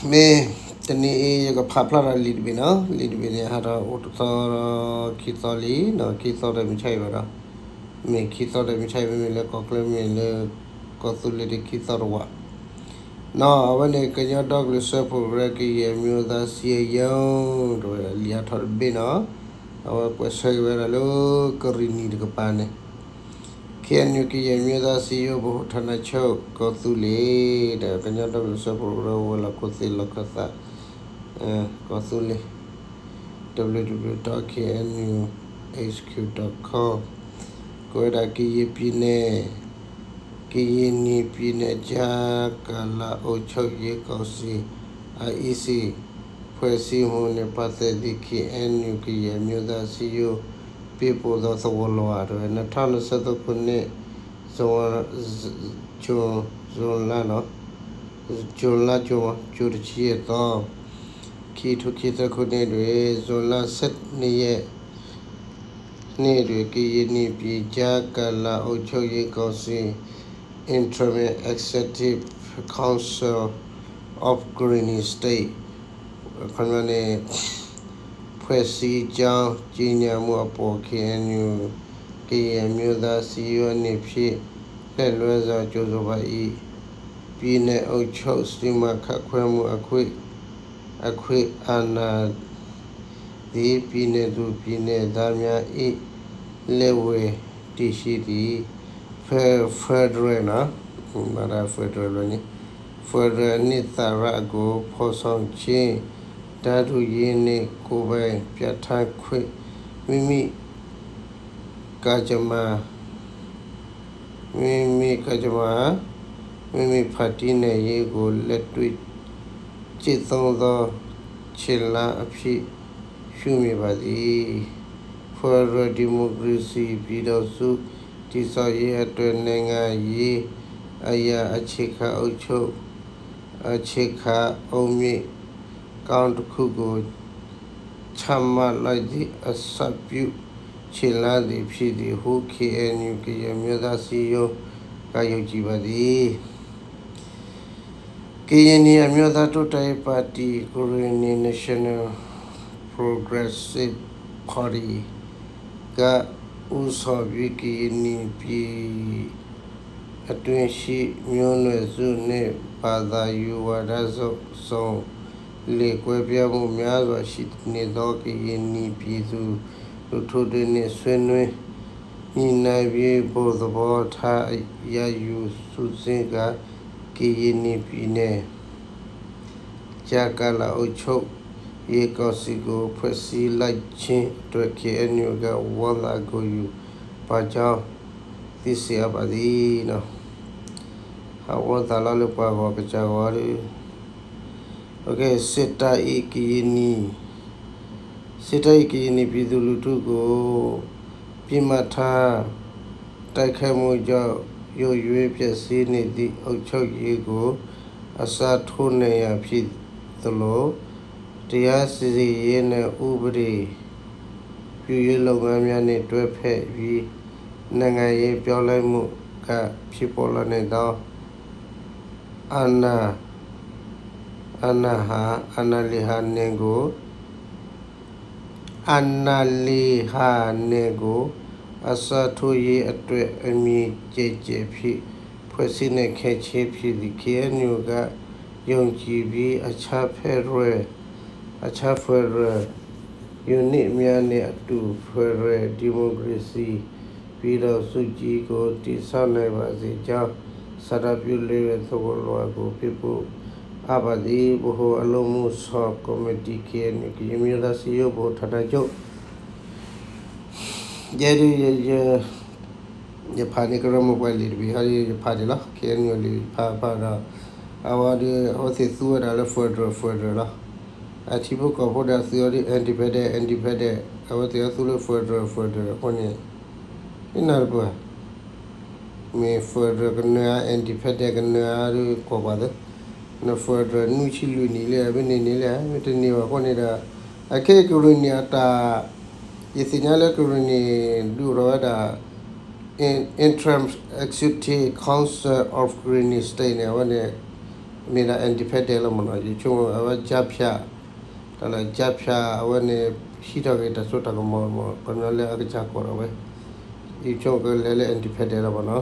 မ့ၢ်တနံၤအံၤ ယကဖးဖျါထီၣ်လံာ်တဘ့ၣ်နီၤ, လံာ်တဘ့ၣ်န့ၣ် ဟးထီၣ်အိၣ်တသီ ခံသီလံနီၤ, ခံသီဒီးမုၢ်ဆါအံၤဘၣ်ဒီး, မ့ၢ်ခံသီဒီးမုၢ်ဆါအံၤ မ့မ့ၢ်လၢကီၢ်ချၢ မ့ၢ်လၢကီၢ်သူလ့ၤဒီး ခံသီတဝးနီၤ, အဝဲန့ၣ် ကညီဒီကလုာ်စၢဖှိၣ်ကရၢ ကရင်အမျိုးသားအစည်းအရုံး တဝဲဒၣ်လံာ်အါထီၣ်တဘ့ၣ်နီၤ, အဝဲကွဲးဆၢက့ၤဝဲဒၣ်လၢ ကရံၣ်နံၣ်တကပၤန့ၣ် KNU ကရင်အမျိုးသားအစည်းအရုံး ဗဟိုဌာနချုပ် ကီၢ်သူလ့ၤ ဒီးကညီဒီကလုာ်စၢဖှိၣ်ကရၢ ဝဲၤလီၢ်ခိၣ်သ့ၣ်လီၢ်ခၢၣ်သး ကီၢ်သူလ့ၤ www dot knuhq dot com ကဝဲဒၣ် ကရင်ပြည်နယ် ကရင်နီပြည်နယ်ကြားကာလအုပ်ချုပ်ရေးကောင်စီ အ EC ဖွဲ့စည်းမှုနဲ့ပတ်သက်သည့် KNU ကရင်အမျိုးသားအစည်းအရုံး ပေးပို့သောသဝဏ်လွှာ တဝဲ နှစ်ထောင့်နှစ်ဆယ့်သုံးခုနှစ် ဇွန် ဇွန် ဇွန်လနီၤ, ဇွန်လ ဇွန် ဇွန်တဆံယဲၢ်သီ ခံထိခံဆယ့်ခုနစ်တွင် ဇွန်လ ဆယ့်နှစ်ရက် နေ့တွင် ကရင်နီပြည်ကြားကာလအုပ်ချုပ်ရေးကောင်စီ Interim Executive Council of Karenni State ခီန့ၣ် ဖွဲ့စည်းကြောင်း ကြေညာမှုအပေါ် KNU ကရင်အမျိုးသားအစည်းအရုံးအနေဖြင့် လက်လွှဲစွာကြိုဆိုပါ၏. ပြည်နယ်အုပ်ချုပ်စီမံခန့်ခွဲမှုအခွင့် အခွင့်အာဏာ သည် ပြည်နယ်သူပြည်နယ်သားများ၏ လက်ဝယ်တည်ရှိသည်. ဖယ် ဖယ်ဒရယ်နီၤ, မ့ၢ်ဒၣ် ဖယ်ဒရယ်လီၤန့ၣ်, ဖယ်ဒရယ်အနှစ်သာရကို ဖော်ဆောင်ခြင်း တန်းတူရေးနှင့် ကိုယ်ပိုင်ပြဋ္ဌာန်းခွင့် မိမိ ကမ္မ မိမိကမ္မ မိမိဖန်တီးနိုင်ရေးကို လက်တွေ့ကျင့်သုံးသော ခြေလှမ်းအဖြစ် ရှုမြင်ပါသည်. ဖယ်ဒရယ်ဒီမိုကရေစီပြည်ထောင်စု တည်ဆောက်ရေးအတွက် နိုင်ငံရေးအရ အခြေခံအုပ်ချုပ် အခြေခံအုတ်မြစ်ကောင်းတစ်ခုကို ချမှတ်လိုက်သည့် အစပြုခြေလှမ်းသည် ဖြစ်သည်ဟု KNU ကရင်အမျိုးသားအစည်းအရုံးက ယုံကြည်ပါသည်. ကရင်နီအမျိုးသားတိုးတက်ရေးပါတီ Karenni National Progressive Party က ဦးဆောင်ပြီး ကရင်နီပြည် အတွင်းရှိ မျိုးနွယ်စုနှင့် ဘာသာရေးဝါဒစွဲစုံလင်ကွဲပြားမှုများစွာရှိနေသော ကရင်နီပြည်သူလူထုတို့နှင့် ဆွေးနွေးညှိနှိုင်းပြီး ဘုံသဘောထားရယူစုစည်းကာ ကရင်နီပြည်နယ် ကြားကာလအုပ်ချုပ်ရေးကောင်စီကို ဖွဲ့စည်းလိုက်ခြင်းအတွက် KNU က ဝမ်းသာဂုဏ်ယူပါကြောင်း သိရှိအပ်ပါသည်. ဟးဝီသးလီၤလၢပှၤဂီၢ်ကစၢ်ဂီၢ်ဒီး စစ်တပ် ၏ ကရင်နီ စစ်တပ် ၏ ကရင်နီပြည်သူလူထုကို ပစ်မှတ်ထား တိုက်ခိုက်မှုကြောင့် ယိုယွင်းပျက်စီးနေသည့် အုပ်ချုပ်ရေးကို အစားထိုးနိုင်ရာဖြစ်သလို တရားစီရင်ရေးနဲ့ ဥပဒေပြုရေးလုပ်ငန်းများနှင့် တွဲဖက်ပြီး နိုင်ငံရေးပြောင်းလဲမှုက ဖြစ်ပေါ်လာနိုင်သော အာဏာ အာဏာဟာ အာဏာလေဟာနယ်ကို အာဏာလေဟာနယ်ကို အစားထိုးရေးအတွက် အမည်ကျယ်ကျယ်ဖြင့် ဖွဲ့စည်းနိုင်ခဲ့ခြင်းဖြစ်သည်. KNU က ယုံကြည်ပြီး အခြားဖက်ဒရယ် အခြားဖက်ဒရယ် unit များနှင့်အတူ ဖက်ဒရယ်ဒီမိုကရေစီ ပြည်ထောင်စုကြီးကို တည်ဆောက်နိုင်ပါစေကြောင်း စာတပ်ပြုလုပ်ရန် သဝဏ်လွှာကို ပေးပို့အပ်ပါသည်. ဗဟိုအလုပ်အမှုဆောင်ကော်မတီ KNU ကရင်မျိုးသားစည်းရုံးဗဟိုဌာနချုပ် ယဲဒုး ယ ယ ယဖးန့ၢ်ကရၢမိၢ်ပှၢ်လံာ်တဘ့ၣ် ဟီဒုး ယဖးန့ၣ်လီၤ. KNU လံာ်ဖးဖးဒီး အဝဲဒုး အဝဲသ့ၣ်သူဝဲဒၣ်လၢ federal federal လီၤ. အထံဖိကီၢ်ဖိဒီးသုးအီၤဒုး independent independent အဝဲသ့ၣ်အသူလၢ federal federal အဃိန့ၣ် နနၢ်တပၢၢ် မ့ၢ် federal ကနၢၤဧါ independent ကနၢၤဧါဒုး ကွၢ်ကွၢ်သ့, န federal နွံဆံလွံၢ်နံၣ်လံ မ့ၢ်တန့ၢ်ဘၣ်အဃိန့ၣ်ဒီး အခဲကရံၣ်နံၣ်အတၢ် ယသ့ၣ်ညါလၢကရံၣ်နံၣ် ဒုးအိၣ်ထီၣ်ဝဲဒၣ် Interim Executive Council of Karenni State န့ၣ် အဝဲန့ၣ် မ့ၢ်ဒၣ် independent လီၤမ့ၢ်နီၤ. ယဆိကမိၣ်အဝဲ ကြားဖြတ်, တၢ်လၢ ကြားဖြတ် အဝဲန့ၣ် ဟံးထီၣ်က့ၤတၢ်စိတၢ်ကမီၤမ့ၢ် ကညီလၢအကစၢ်ကိးထီၣ်ဝဲ, ယဆိကမိၣ်ကလဲၤလၢ independent လီၤမ့ၢ်နီ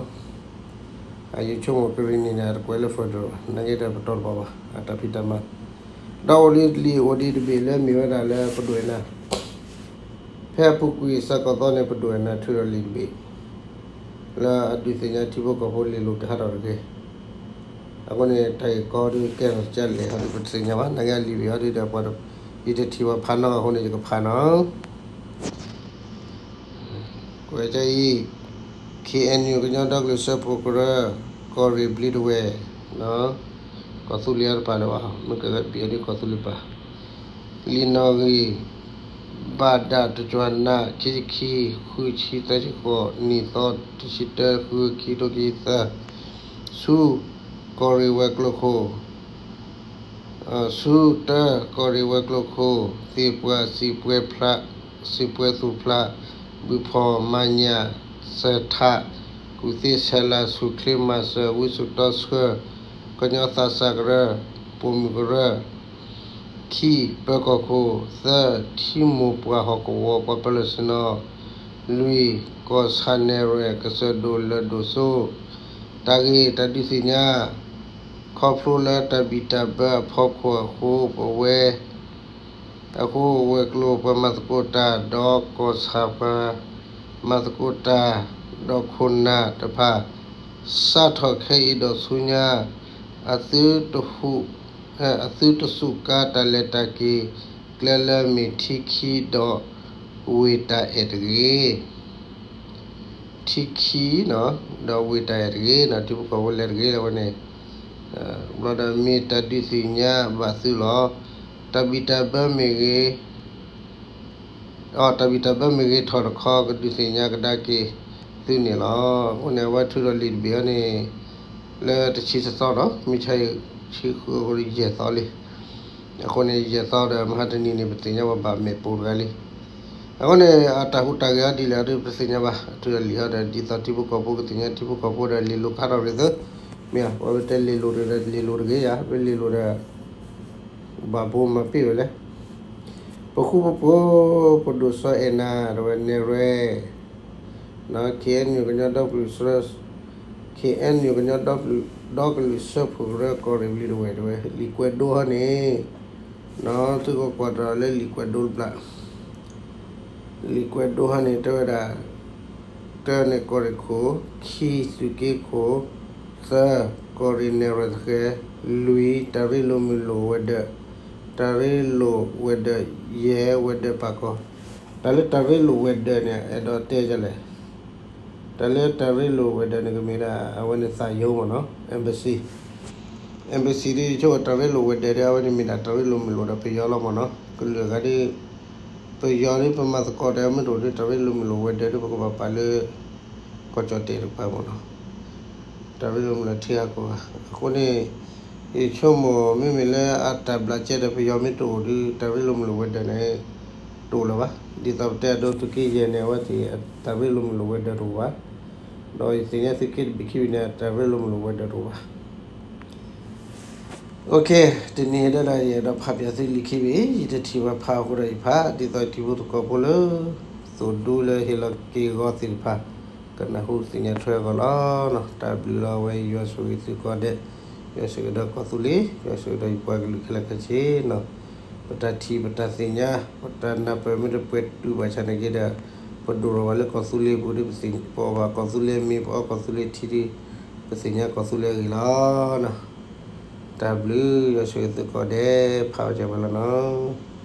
ၤ. ယဆိကမိၣ်ကရံၣ်နံၣ်န့ၣ် အတကွဲးလၢ federal ဘၣ်, နာ်က့ဒီးပတီၢ်တဘၣ်ဘၣ် အတၢ်ဖံးတၢ်မၤ, ဒီးအိၣ်လံလံာ်အိၣ်ဒံးတဘ့ၣ်လၢမ့ၢ်ဝဲဒၣ်လၢပဒွဲၣ်နၤ ဖဲအပူၤကွံာ်စးကီးသီန့ၣ် ပဒွဲၣ်နၤထုးထီၣ်လံာ်တဘ့ၣ် လၢအဒုးသ့ၣ်ညါထံဖိကီၢ်ဖိလ့ၤလိာ်ကဟးထီၣ်တဂ့ၤ. အဃိန့ၣ် တၢ်ဂ့ၢ်ကီဒုးကဲထီၣ်ကလဲၣ်ဟီဒုး ပတသ့ၣ်ညါဘၣ်, နာ်က့အလံာ်ဘ့ၣ်ဟီဒုးဒီး ပှၤတ, ယတထံၣ်ပှၤဖးနီၤအဃိန့ၣ် ယကဖးနီၤ ကွဲးကအံၤ ခ့ၣ်အဲၣ်ယူၣ် ကညီဒီကလုာ်စၢဖှိၣ်ကရၢ ကီၢ်ရ့ၣ်ဘျံးတဝဲၢ်, ကီၢ်သူလ့ၤအတပာ်လၢၤဘၣ်, မ့ၢ်ကဘံအီၤဒ်ကီၢ်သူလ့ၤပာ်, လံာ်နီၣ်ဂံၢ် ဘၣ်ဒၣ်တကၠွၤနး ခံဆံခံ ဃုဆံ သၢဆံဃိး နံၣ်သီ တဆံတၢ ဃုခံ ထိခံဆံသၢ, ဆူ ကီၢ်ရ့ၣ်ဝဲၤကျိၤခိၣ် ဆူတၢ ကီၢ်ရ့ၣ်ဝဲၤကျိၤခိၣ် သ့ၣ်ပှၢ် စံၣ်ပှဲၤဖျး, စံၣ်ပှဲၤသူၣ်ဖျး, ဘုၣ်ဖီၣ် မၤညၣ် စၢၤထး, ကူၣ်သ့ဆဲးလၤ ဆူၣ်ချ့မၤစၢၤ ဝံစူၣ်တီဆှၢ, ကညီသးစၢ်ကရၢ, ပိာ်မုၣ်ကရၢ, ခံ ပၢၤကီၢ်ခိၣ်, သၢ ထံမိၢ်ပှၢ်ဟီၣ်ကဝီၤ ပှၤပၢၤလီၢ်ဆ့ၣ်နီၤ, လွံၢ် ကီၢ်ဆၣ်နဲၣ်ရွဲၣ် ကစၢၢ်ဒိၣ်လၢၢ်ဒိၣ်စိ, တၢ်ဂ့ၢ်တၢ်ဒုးသ့ၣ်ညါ ခီဖျိလၢတၢ်ဘံၣ်တၢ်ဘၢအဖီခိၣ်အဃိ ပဝဲ အဃိဝဲၤကျိၤပှၤမၤသကိးတၢ် ဒီးကီၢ်ဆၣ်ပှၤမၤသကိးတၢ် ဒီးခိၣ်နၢ်တဖၣ် စးထီၣ်ခဲအံၤဒီးဆူညါ အသုတဟူး အသုတစူးကါတၢ်လဲၤတၢ်က့ၤ ကျဲလၢမ့ၢ်ထံခံဒီးဝ့ၢ်တၢ်အဲၣ်တဂ့ၤ. ထံခံနီၤ ဒီးဝ့ၢ်တၢ်အဲၣ်တဂ့ၤနီၤ ထံဖိကီၢ်ဖိလဲၤတဂ့ၤလၢဝဲန့ၣ် ဘျီဒီးမ့ၢ်တၢ်ဒုးသ့ၣ်ညါဘၣ်သုလီၤ. တၢ်ဘံၣ်တၢ်ဘၢမ့ၢ်ဂ့ၤ အတၢ်ဘံၣ်တၢ်ဘၢမ့ၢ်ဂ့ၤထီၣ်တခီ ကဒုးသ့ၣ်ညါကဒါက့ၤသုန့ၣ်လီၤ. အဃိန့ၣ် အဝဲထုးထီၣ်လံာ်တဘ့ၣ်အံၤန့ၣ် လၢတဆံတသီဒီး မုၢ်ဆါအံၤ ဆံဃုအဃိဒီးယဲၢ်သီလံ. အဃိန့ၣ် ယဲၢ်သီဒီး မဟါတနံၤန့ၣ် ပသ့ၣ်ညါပှၤဘၣ်မဲာ်ပိာ်တဂၤလံ. အဃိန့ၣ် အတၢ်ဟူးတၢ်ဂဲၤအီၤဒ်လဲၣ်အီၤဒီး ပသ့ၣ်ညါဘၣ် အထုးထီၣ်လံာ်ဟီဒီး ဒ်သိးထံဖိကီၢ်ဖိကသ့ၣ်ညါ ထံဖိကီၢ်ဖိဒီးလ့ၤလိာ်ကဟးထီၣ်ရ့ၣ်သု မ့ၢ်ဧါ ပဝဲပတဲလ့ၤလိာ်ဒီး လ့ၤလိာ်တဂ့ၤယါ ပလ့ၤလိာ်ဒီး ဘၣ်ဘိမၤပ့ၢ်ဝဲလဲၣ်. ပဃူပဖိး ပဒိၣ်စီၤအဲၣ်နၤ တဝဲနဲၣ်ရွဲၣ် ခ့ၣ်အဲၣ်ယူၣ် ကညီဒီကလုာ်စၢ ခ့ၣ်အဲၣ်ယူၣ် ကညီဒီကလုာ်စၢဖှိၣ်ကရၢ ကီၢ်ရ့ၣ်ဘျံးတဝဲၢ် တဝဲ လံာ်ကွဲးဒိဟီန့ၣ် သုကကွၢ်ဒီးလၢလံာ်ကွဲးဒိတဘျီ လံာ်ကွဲးဒိဟီန့ၣ် တဲဝဲဒၣ် တၢန့ၣ်ကီၢ်ရ့ၣ်ခိၣ်, ခံ သုးက့ခိၣ်, သၢ ကီၢ်ရ့ၣ်နဲၣ်ရွဲၣ်သဃဲၤ, လွံၢ် တၢ်ရ့လိာ်မုာ်လိာ်ဝဲၤဒၢး, တၢ်ရ့လိာ်ဝဲၤဒၢး ယဲၢ် ဝဲၤဒၢးပာ်ကီၤ. တၢ်လၢတၢ်ရ့လိာ်ဝဲၤဒၢးန့ၣ် အဲၣ်ဒိးတဲဒ်လဲၣ်. တၢ်လၢတၢ်ရ့လိာ်ဝဲၤဒၢးန့ၣ် ကမ့ၢ်ဒၣ် အဝဲန့ၣ်သးယိမ့ၢ်နီၤ embassy, embassy ဒ်ဆိတၢ်ရ့လိာ်ဝဲၤဒၢးဒီး အဝဲန့ၣ်မ့ၢ်ဒၣ်တၢ်ရ့လိာ်မုာ်လိာ်ဒီးပယီၤလီၤမ့ၢ်နီၤ. ကလုာ်အဂၤဒ် ပယီၤဒ်ပမၤသကိးဒီးမ့ၢ်တအိၣ်ဒ် တၢ်ရ့လိာ်မုာ်လိာ်ဝဲၤဒၢးဒ် ပကဘၣ်ပာ်လၢ ကီၢ်ကၠီၣ်တဲာ်တကပၤမ့ၢ်နီၤ. တၢ်ရ့လိာ်မုာ်လိာ်ထံဂၤကီၢ်ဂၤ အဃိန့ၣ် ယဆိကမိၣ်မ့မ့ၢ်လၢအတၢ်ဘျးစဲဒီးပယီၤမ့ၢ်တအိၣ်ဒ် တၢ်ရ့လိာ်မုာ်လိာ်ဝဲၤဒၢးန့ၣ် တအိၣ်လၢၤဘၣ်. ဒ်သိးပတဲအဒိသုးက့ယဲၢ်န့ၣ် အဝဲသ့ၣ်တၢ်ရ့လိာ်မုာ်လိာ်ဝဲၤဒၢးတအိၣ်ဘၣ်. ဒီးယသ့ၣ်ညါသုးက့တဘ့ၣ်ခံဘ့ၣ်န့ၣ် တၢ်ရ့လိာ်မုာ်လိာ်ဝဲၤဒၢးတအိၣ်ဘၣ်. တနံၤအံၤဒၣ်ဒီး ယအဲၣ်ဒိးဖးပၠးသုလံာ်ခံဘ့ၣ်, ယတထံၣ်ဘၣ်ဖးအဃိဒီးယဖး ဒ်သိးထံဖိကီၢ်ဖိလၢ သိၣ်ဒူလၢဟ့ၣ်လီၤက့ၤအဂီၢ်သ့ၣ်တဖၣ် ကနၢ်ဟူသ့ၣ်ညါထွဲအဂီၢ်လီၤ. တၢ်ဘျုးလီၤ အဝဲယွၤဆိၣ်ဂ့ၤသုကိးဂၤဒဲး, ယွၤဆိၣ်ဂ့ၤဒီးကီၢ်သူလ့ၤ, ယွၤဆိၣ်ဂ့ၤဒီးယပှၤကလုာ်ခဲလၢာ်ခဲဆ့နီၤ. ပတၢ်ထံၣ်ပတၢ်သ့ၣ်ညါ ပတၢ်နၢ်ပၢၢ်မ့ၢ်တပှဲၤတုၤဘၣ်ဆၣ်န့ၣ်က့ဒီး ပဒိၣ်ထီၣ်ဘၣ်လၢကီၢ်သူလ့ၤပူၤဒီး ပအီၣ်ဘၣ်ကီၢ်သူလ့ၤမ့ၤ ပအီၣ်ကီၢ်သူလ့ၤထံဒီး ပသ့ၣ်ညါကီၢ်သူလ့ၤအဂ့ၢ်လီၤ. တၢ်ဘျုး ယွၤဆိၣ်ဂ့ၤသုကိးဂၤဒဲး ဖးဝဲကဲဝဲလီၤနီၤ.